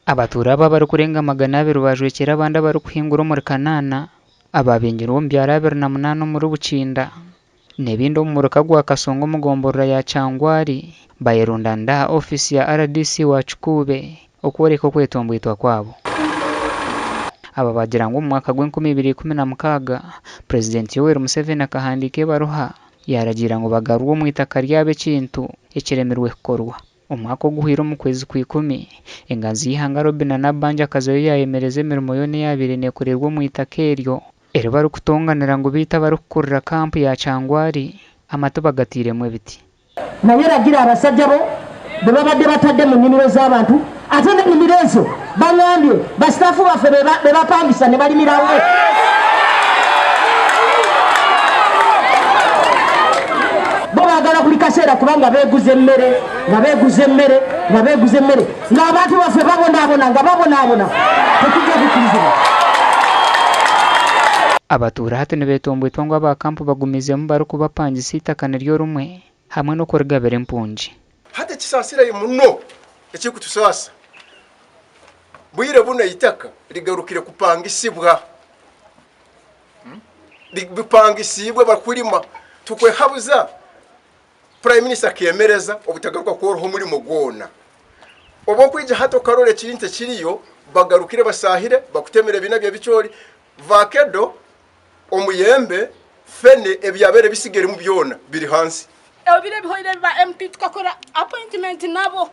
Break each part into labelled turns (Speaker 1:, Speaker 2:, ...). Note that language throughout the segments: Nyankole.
Speaker 1: Abatuura aba abarikurenga 200 baajwekyera abandi abarikuhingura omuri Kanaana, abaabingirwe omu byaro 28 omuri Bukinda n'ebindi omu muruka gwa Kasongo omu gomborora ya Kyangwali bayerundanira aha ofiisi ya RDC wa Kikuube okworeka okwetombwitwa kwabo. Aba baagira ngu omu mwaka gw'enkumi ibiri ikumi na mukaaga, Purezidenti Yoweri Museveni akahandiika ebaruha yaaragiira ngu bagarurwe omu itaka ryabo ekintu ekiremirwe kukorwa. Omwaka oguhweire omu kwezi Kwikumi, enganzi y'eihanga Robinah Nabbanja akazayo yaayemereza emirimo yoona eyaabaire neekorerwa omu itaka eryo eri barikutonganira ngu beitu abarikukurira kampu ya Kyangwali amatu bagatairemu ebiti.
Speaker 2: Naye ragira abasajja bo be babadde batadde mu nnimiro z'abantu ate n'ennimiro ezo bangambye basitaafu baffe be bapangisa ne balimirawo. Bo baagala buli kaseera kuba nga beeguza emmere, nga beeguza emmere, nga beeguza emmere ng'abantu baffe babonaabona, nga babonaabona. Tekijja kukkirizibwa.
Speaker 1: Abatuura hati nibetomboitwa ngu aba kampu bagumizemu barikubapangisa eitaka niryo rimwe hamwe n'okurigabira empungi.
Speaker 3: Hati ekisaasirayo muno ekirikutusaasa, bwire bunu eitaka rigarukire kupangisibwa. Bipangisiibwe barikurima. Tukwehabuza Prime Minister akeemereza obutagaruka kworoha omurimo gwona. Obu okwija hati okarora ekintu ekiriyo, bagarukire basaahire, bakutemere ebiina by'ebicoori, vakedo, omuyembe, fene, ebyabaire bisigairemu byona biri hansi.
Speaker 4: Ebiro ebihoire ebi ba MP tukakora appointment nabo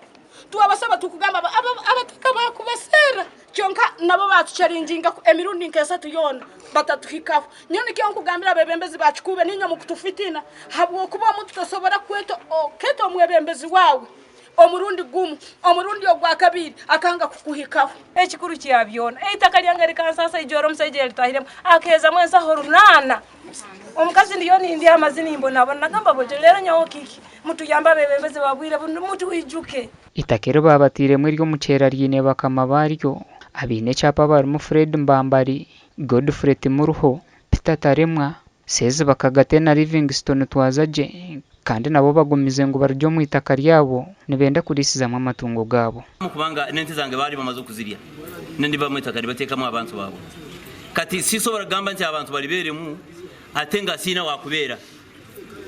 Speaker 4: twabasaba tukugamba abataka bakubaseera kyonka nabo batucharinginga emirundi nk'esatu yoona batatuhikaho. Nyowe nikyo nkugambira abebembezi ba Kikuube niinywe mukutufitina habwokuba omuntu tosobora kweta oketa omwebembezi waawe omurundi gumu omurundi ogwakabiiri akanga kukuhikaho.
Speaker 5: Ekikuru kya byona, eitaka ryange rikansaasa ijwaro omusaija yaritahiremu akeezamu ensaho runaana. Omukazi ndiyo nindya amazi nimbonabona nagamba bwekyo reero nyowe kiki mutuyambe abebembezi ba bwire bunu mutwijuke.
Speaker 1: Eitaka eri baabatairemu ery'omukyera riine bakama baaryo abaine ekyapa barimu Fred Mbambari, Godfrey Timuruho, Peter Taremwa, Sseziba Kagate na Livingstone Twazagye kandi nabo bagumize ngu barugye omu itaka ryabo nibenda kuriisizamu amatungo gaabo.
Speaker 6: Kubanga n'ente zange baali bamaze okuzirya nendibamu eitaka nibateekamu abantu baabwe. Kati sisobora kugamba nti abantu balibeeremu ate nga siina wakubeera.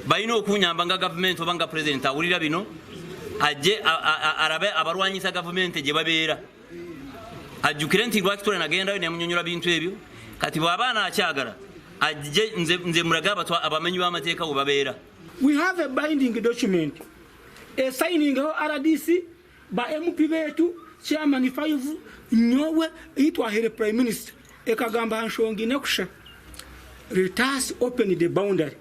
Speaker 6: Balina okunyamba nga gavumenti oba nga pulezidenti awulira bino aje arabe abarwanyisa gavumenti gye babeera. Ajjukire nti Rwakitura nagendayo nemunyonyola bintu ebyo kati bwaba anakyagala ajje nze, nze murage abatwa abamenyi b'amateeka we babeera.
Speaker 7: We have a binding document esayiningeho rdc, ba MP betu, chairman five, nyowe eyi twahaire prime minister ekagamba aha nshonga ina kusha let us open the boundary.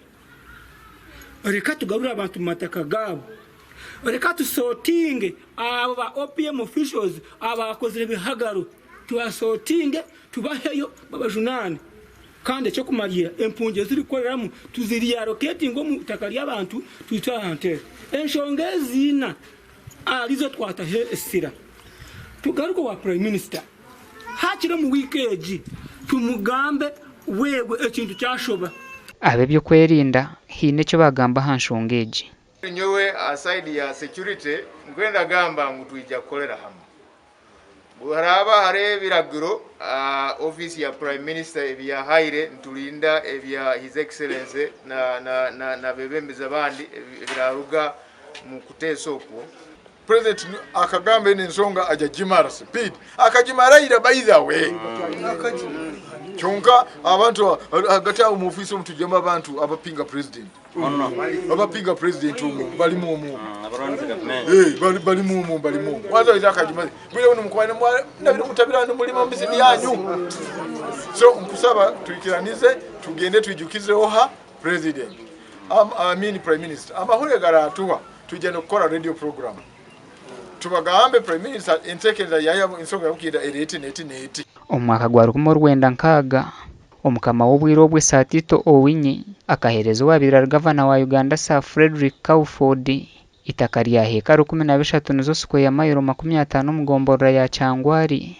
Speaker 7: Reka tugarure abantu mu mataka gaabo. Reka tusotinge abo ba OPM officials abaakozire ebihagaro, tubasotinge tubaheyo babajunaane. Kandi eky'okumariira empungi ezirikukoreramu tuzirialoketinge omu itaka ry'abantu twitwe aha nteebe. Enshonga ezi ina aharizo twataho esira. Tugaruke owa Prime Minister hakiri omu wiiki egi tumugambe wewe ekintu kyashoba.
Speaker 1: Ab'eby'okwerinda haine eki baagamba aha nshonga egi.
Speaker 8: Nyowe aha side ya security nkwenda gamba ngu twija kukorera hamwe. Bwiharaaba hariho ebiragiro office ya Prime Minister ebiyahaire niturinda ebya His Excellency na bebembezi abandi ebiraruga omu kuteesa okwo.
Speaker 9: President akagamba eno ensonga aja gimara speed akagimara ira by the way kyonka abantu hagati awo mu office omu tujemu abantu abapinga president abapinga president omu balimu omu eh, balimu omu balimu omu waza ira akagimara bwire buno mukwana nabiri mutabira mulima misiri yanyu so nkusaba tuikiranize tugende twijukize oha president I mean prime minister amahurire garatuha Twija n'okukora radio program tubagambe Prime Minister entekereza yaye ensonga yabukinda eri eti n'eti n'eti.
Speaker 1: Omu mwaka gwa 1960, Omukama w'obwire obwe Sir Tito Owiny akaheereza owaabaire ari Gavana wa Uganda Sir Frederick Cowford eitaka rya heeka 13 nizo sikweya mayiro 50 omu gomborora ya Kyangwali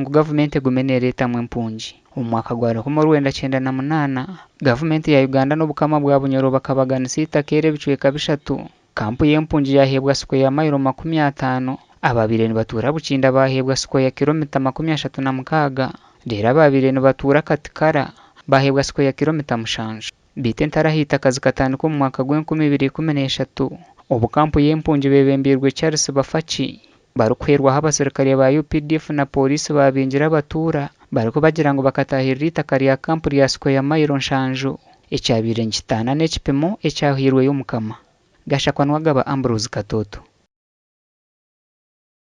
Speaker 1: ngu gavumenti egume neereetamu empungi. Omu mwaka gwa 1998, gavumenti ya Uganda n'Obukama bwa Bunyoro bakabaganisa eitaka eri ebicweka bishatu. Kampu y'empungi yaaheebwa sikweya mayiro 50. Ababaire nibatuura Bukinda baaheebwa sikweya kiromita 36 reero ababaire nibatuura Katikara baaheebwa sikweya kiromita 7. Beitu entaro ah'eitaka zikatandika omu mwaka gw'enkumi ibiri ikumi n'eshatu obu kampu y'empungi beebembeirwe Charles Bafaki barikuhwerwaho abaserukare ba UPDF na pooriisi baabingira abatuura barikubagira ngu bakataahirira eitaka rya kampu rya sikweya mayiro 7 ekyabaire nikitaana n'ekipimo ekyahairweyo Omukama. Gashakwa Nuwagaba Ambrose Katoto.